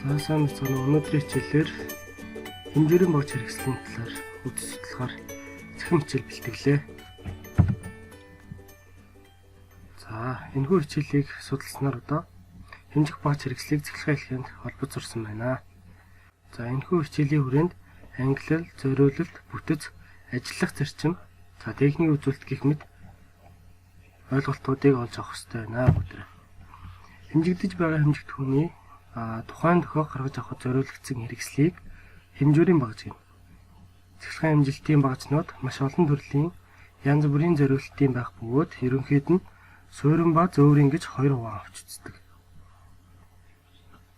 За сайн мэцхан өнөөдрийн хичээлээр хэмжүүрийн багц хэрэгслийн талаар үзэж судлахаар цахим хичээл бэлтгэлээ. За энэхүү хичээлийг судалснаар одоо хэмжих багц хэрэгслийг цахилгаан хэлхэнд холбож сурсан байна. За энэхүү хичээлийн хүрээнд ангилал, зориулалт, бүтэц, ажиллах зарчим, за техникийн үзүүлэлт гэх мэт ойлголтуудыг олж авах хэрэгтэй байна бүгдээ. Хэмжигдэж байгаа хэмжигдэхүүний тухайн дохиог гаргаж авахад зориулагдсан хэрэгслийг хэмжүүрийн багж гэнэ. Цахилгаан хэмжилтийн багжнууд маш олон төрлийн янз бүрийн зориулалтын байх бөгөөд ерөнхийд нь суурин ба зөөврийн гэж хоёр хуваа авч үздэг.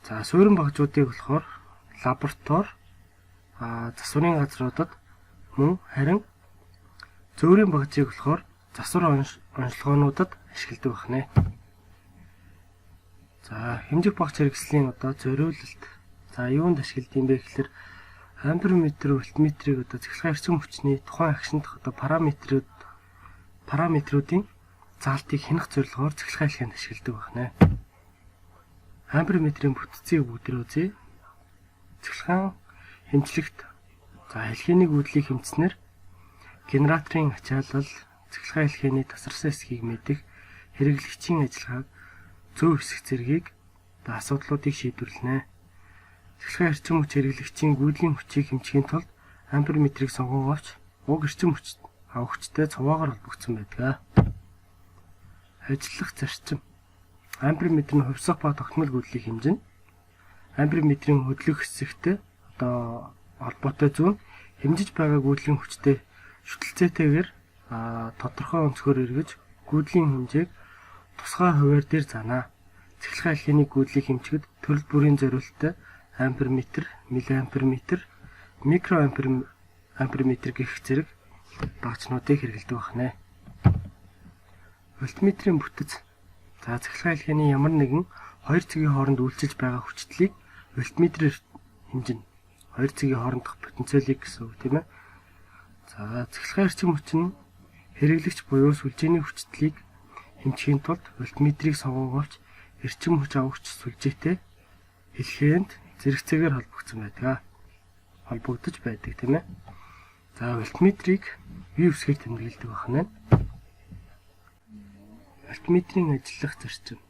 За суурин багжуудыг болохоор лаборатори, засварын газруудад мөн харин зөөврийн багжийг болохоор засвар онцлогоонуудад ашигладаг байна. За хэмжих багц хэрэгслийн одоо зориулалт. За юунд ашигладаг юм бэ гэхээр амперметр, вольтметрийг одоо цахилгаан эрчим хүчний тухайн агшинд одоо параметруудын заалтыг хянах зорилгоор цахилгаан хэлхэнд ашигладаг байна. Амперметрийн бүтцийг бүгдээр үзье. Цахилгаан хэмжлэгт за хэлхээний гүйдлийг хэмжсэнээр генераторын ачаалал, цахилгаан хэлхээний тасарсан хэсгийг мэдэх, хэрэглэгчийн ажиллагааг зөв хэсэг зэргийг асуудлуудыг шийдвэрлэнэ. Цахилгаан эрчим хүч хэрэглэгчийн гүйдлийн хүчийг хэмжихийн тулд амперметрийг сонгон авч уг эрчим хүч авахчтай цуваагаар холбогдсон байдаг. Ажиллах зарчим. Амперметр нь хувьсах ба тогтмол гүйдлийг хэмжинэ. Амперметрийн хөдлөх хэсэгтэй одоо холбоотой зүүн хэмжиж байгаа гүйдлийн хүчтэй шүтэлцээтэйгээр тодорхой өнцгөр эргэж гүйдлийн хэмжээг тусгай хувиар дээр заана. Цахилгаан хэлхээний гүйдлийг хэмжихэд төрөл бүрийн зориулттай амперметр, миллиамперметр, микроамперметр гэх зэрэг багцнуудыг хэрэглэдэг байна. Вольтметрийн бүтэц. За цахилгаан хэлхээний ямар нэгэн хоёр цэгийн хооронд үйлчилж байгаа хүчтлийг вольтметрээр хэмжинэ. Хоёр цэгийн хоорондох потенциалыг гэсэн үг тийм ээ. За цахилгаан эрчим хүч нь хэрэглэгч буюу сүлжээний хүчтлийг хэмжихийн тулд вольтметрийг сонгон авч эрчим хүч авахч сүлжээтэй хэлхээнд зэрэгцээгээр холбогдсон байдаг. Холбогдож байдаг тийм ээ. За вольтметрийг V үсгээр тэмдэглэдэг байна. Вольтметрийн ажиллах зарчим.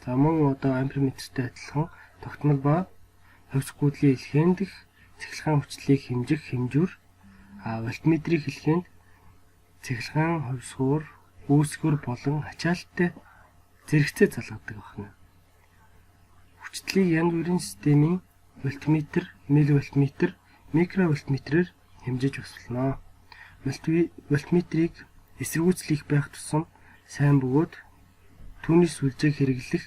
За мөн одоо амперметртэй адилхан тогтмол ба хувьс гүйдлийн хэлхээн дэх цахилгаан хүчлийг хэмжих хэмжүүр, вольтметрийг хэлхэнд цахилгаан хувьсгуур, үүсгэр болон ачаалттай зэрэгцээ залгадаг байна. Хүчтлийг янз бүрийн системийн вольтметр, милливольтметр, микровольтметрээр хэмжиж болно. Вольтметрийг эсэргүүцэл их байх тусам сайн бөгөөд түүний сүлжээг хэрэглэх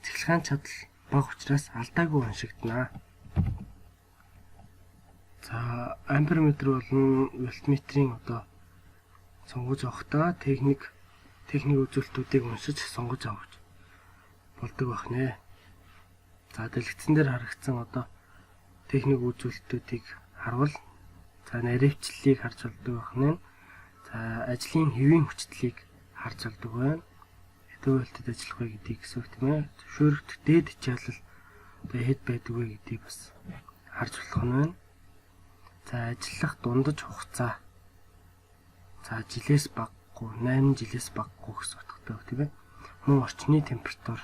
цахилгаан чадал бага учраас алдаагүй уншигдана. За амперметр болон вольтметрийн одоо сонгож авахдаа техник үзүүлэлтүүдийг уншиж сонгож авч болдог байх нэ. За дэлгэцэн дээр харагдсан одоо техник үзүүлэлтүүдийг харвал за наривчлалыг харж болдог байх нэ. За ажлын хэвийн хүчтлийг харж болдог байна. Хэдэн вольтод ажиллах вэ гэдгийг гэсэн үг тийм ээ. Зөвшөөрөгдөх дээд ачаалал одоо хэд байдаг вэ гэдгийг бас харж болох нь байна. За ажиллах дундаж хугацаа. За жилээс багагүй, 8 жилээс багагүй гэсэн утгатай үг тийм ээ. Мөн орчны температур.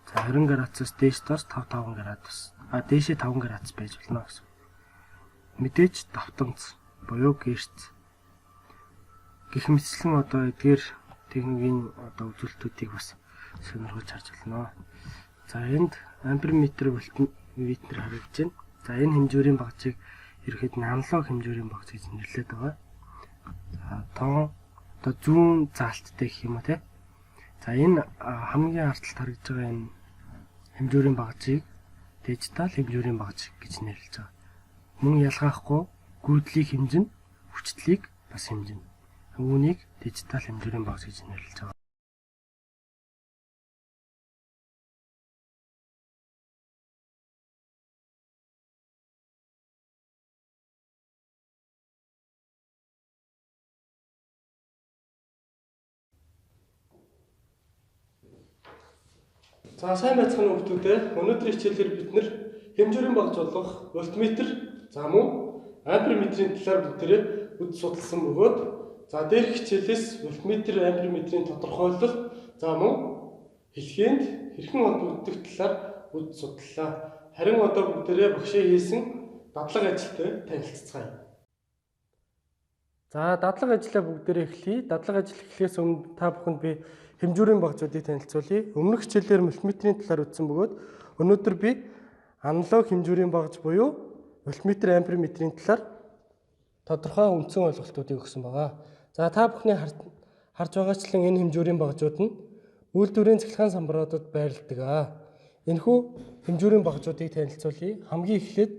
За 20 градусаас дээш доош 5 5 градус. Дээшээ 5 градус байж болно гэсэн. Мэдээж давтамц буюу герц. Гэх мэтчлэн одоо эдгээр техникийн одоо үзүүлэлтүүдийг бас сонирхож харж болно. За энд амперметр, вольтметр харагдаж байна. За энэ хэмжүүрийн багцыг ерөнхийд нь аналог хэмжүүрийн багц гэж нэрлэдэг байгаа. За тоон одоо зүүн заалттай гэх юм уу те. За энэ хамгийн ард талд харагдаж байгаа энэ хэмжүүрийн багцыг дижитал хэмжүүрийн багц гэж нэрлэж байгаа. Мөн ялгаахгүй гүйдлийг хэмжинэ, хүчтлийг бас хэмжинэ. Үүнийг дижитал хэмжүүрийн багц гэж нэрлэж байгаа. За сайн байцгаана уу хүмүүстээ. Өнөөдрийн хичээлээр бид нэр хэмжүүрийн багж болох вольтметр, за мөн амперметрийн талаар бүгдээрээ үд судалсан бөгөөд за дээрх хичээлээс вольтметр, амперметрийн тодорхойлол, за мөн хэлхээнд хэрхэн холбогддог талаар үд судлаа. Харин одоо бүгдээрээ багшийн хийсэн дадлага ажилтай танилцацгаая. За дадлага ажлаа бүгдээрээ эхлэе. Дадлага ажил эхлэхээс өмнө та бүхэнд би хэмжүүрийн багжуудыг танилцуулъя. Өмнөх хичээлээр мультиметрийн талаар үзсэн бөгөөд өнөөдөр би аналог хэмжүүрийн багж буюу вольтметр, амперметрийн талаар тодорхой үндсэн ойлголтуудыг өгсөн байгаа. За та бүхний харж байгаачлан энэ хэмжүүрийн багжууд нь үйлдвэрийн цахилгаан самбаруудад байрладаг. Энэхүү хэмжүүрийн багжуудыг танилцуулъя. Хамгийн эхлээд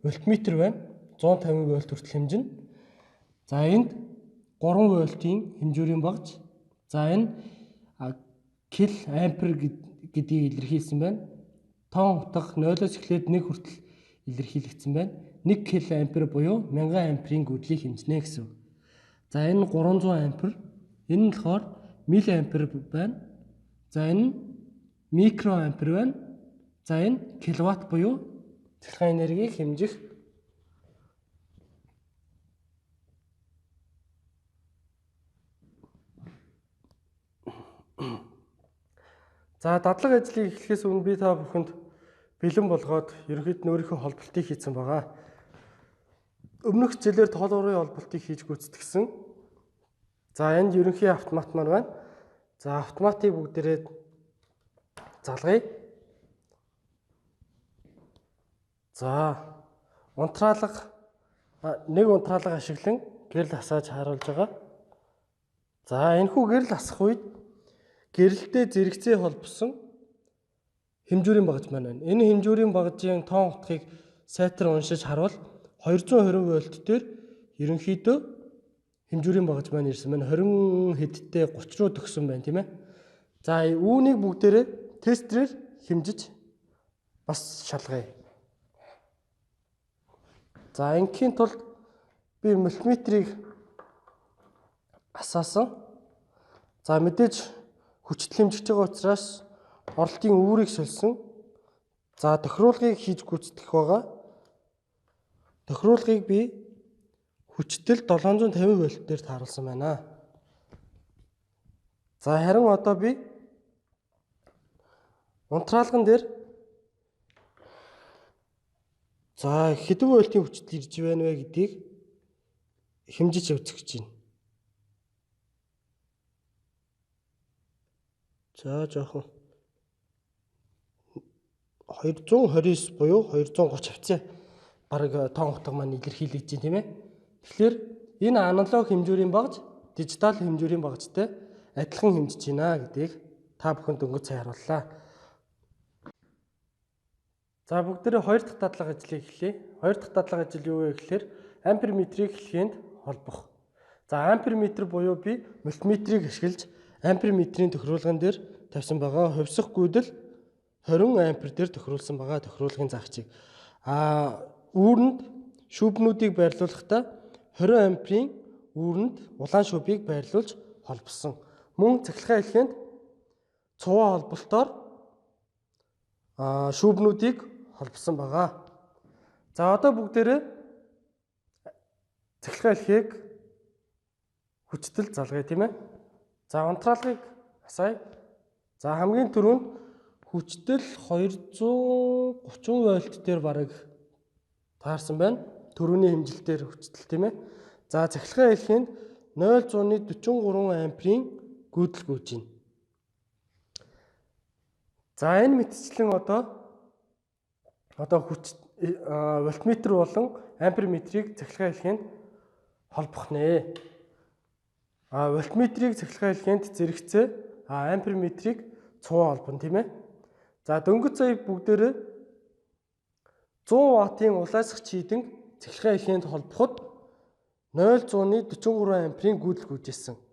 вольтметр байна. 150 вольт хүртэл хэмжинэ. За энд 3 вольтын хэмжүүрийн багж. За энэ кил ампер гэдгийг илэрхийлсэн байна. Тоон утга 0-оос эхлээд 1 хүртэл илэрхийлэгдсэн байна. 1 кил ампер буюу 1000 амперийн гүдлийг хэмжинэ гэсэн үг. За энэ 300 ампер, энэ нь болохоор милли ампер байна. За энэ микроампер байна. За энэ киловатт буюу цахилгаан энергийг хэмжих За дадлага ажлыг эхлэхээс өмнө би та бүхэнд бэлэн болгоод ерөнхийд нь өөрийнхөө холболтыг хийсэн байгаа. Өмнөх хичээлээр тоолуурын холболтыг хийж гүйцэтгэсэн. За энд ерөнхий автомат маань байна. За автоматыг бүгдээрээ залгая. За унтраалга нэг унтраалга ашиглан гэрэл асааж харуулж байгаа. За энэхүү гэрэл асах үед гэрэлтэй зэрэгцээ холбосон хэмжүүрийн багж маань байна. Энэ хэмжүүрийн багжийн тоон утгыг сайтар уншиж харвал 220 вольт дээр ерөнхийдөө хэмжүүрийн багж маань ирсэн байна. 20 хэдтэй 30 руу төгсөн байна, тийм ээ. За үүнийг бүгдээрээ тестерээр хэмжиж бас шалгая. За ингийн тулд би мультиметрийг асаасан. За мэдээж хүчтэл хэмжиж байгаа учраас оролтын үүрийг сольсон. За тохируулгыг хийж гүйцэтгэх байгаа. Тохируулгыг би хүчтэл 750 вольт дээр тааруулсан байна. За харин одоо би унтраалган дээр за хэдэн вольтын хүчтэл ирж байна вэ гэдгийг хэмжиж үзэх гэж байна. За жоохон 229 буюу 230 хавцаа бараг тоон утга маань илэрхийлэгдэж байна, тийм ээ. Тэгэхээр энэ аналог хэмжүүрийн багж дижитал хэмжүүрийн багжтай адилхан хэмжиж байна гэдгийг та бүхэнд дөнгөж сайн харууллаа. За бүгдээрээ хоёр дахь дадлага ажлыг эхлэе. Хоёр дахь дадлага ажил юу вэ гэхээр амперметрийг хэлхээнд холбох. За амперметр буюу би мультиметрийг ашиглаж амперметрийн тохируулган дээр тавьсан байгаа. Хувьсах гүйдэл 20 ампер дээр тохируулсан байгаа тохируулгын заагчийг. Үүрэнд шүүбнүүдийг байрлуулахдаа 20 амперийн үүрэнд улаан шүүбийг байрлуулж холбосон. Мөн цахилгаан хэлхээнд цуваа холболтоор шүүбнүүдийг холбосон байгаа. За одоо бүгдээрээ цахилгаан хэлхээг хүчтэл залгая, тийм ээ. За унтраалгыг асаая. За хамгийн түрүүнд хүчтэл 230 вольт дээр бараг таарсан байна. Төрөүний хэмжилтээр хүчтэл, тийм ээ. За цахилгаан хэлхээнд 0.43 амперийн гүйдэл гүйж байна. За энэ мэтчлэн одоо хүч вольтметр болон амперметрийг цахилгаан хэлхээнд холбох нэ. Вольтметрийг цахилгаан хэлхээнд зэрэгцээ, амперметрийг цуваа холбоно, тийм ээ. За дөнгөж сая бүгдээрээ 100 ваттын улаасах чийдэн цахилгаан хэлхээнд холбоход 0.43 амперийн гүйдэл гүйжсэн.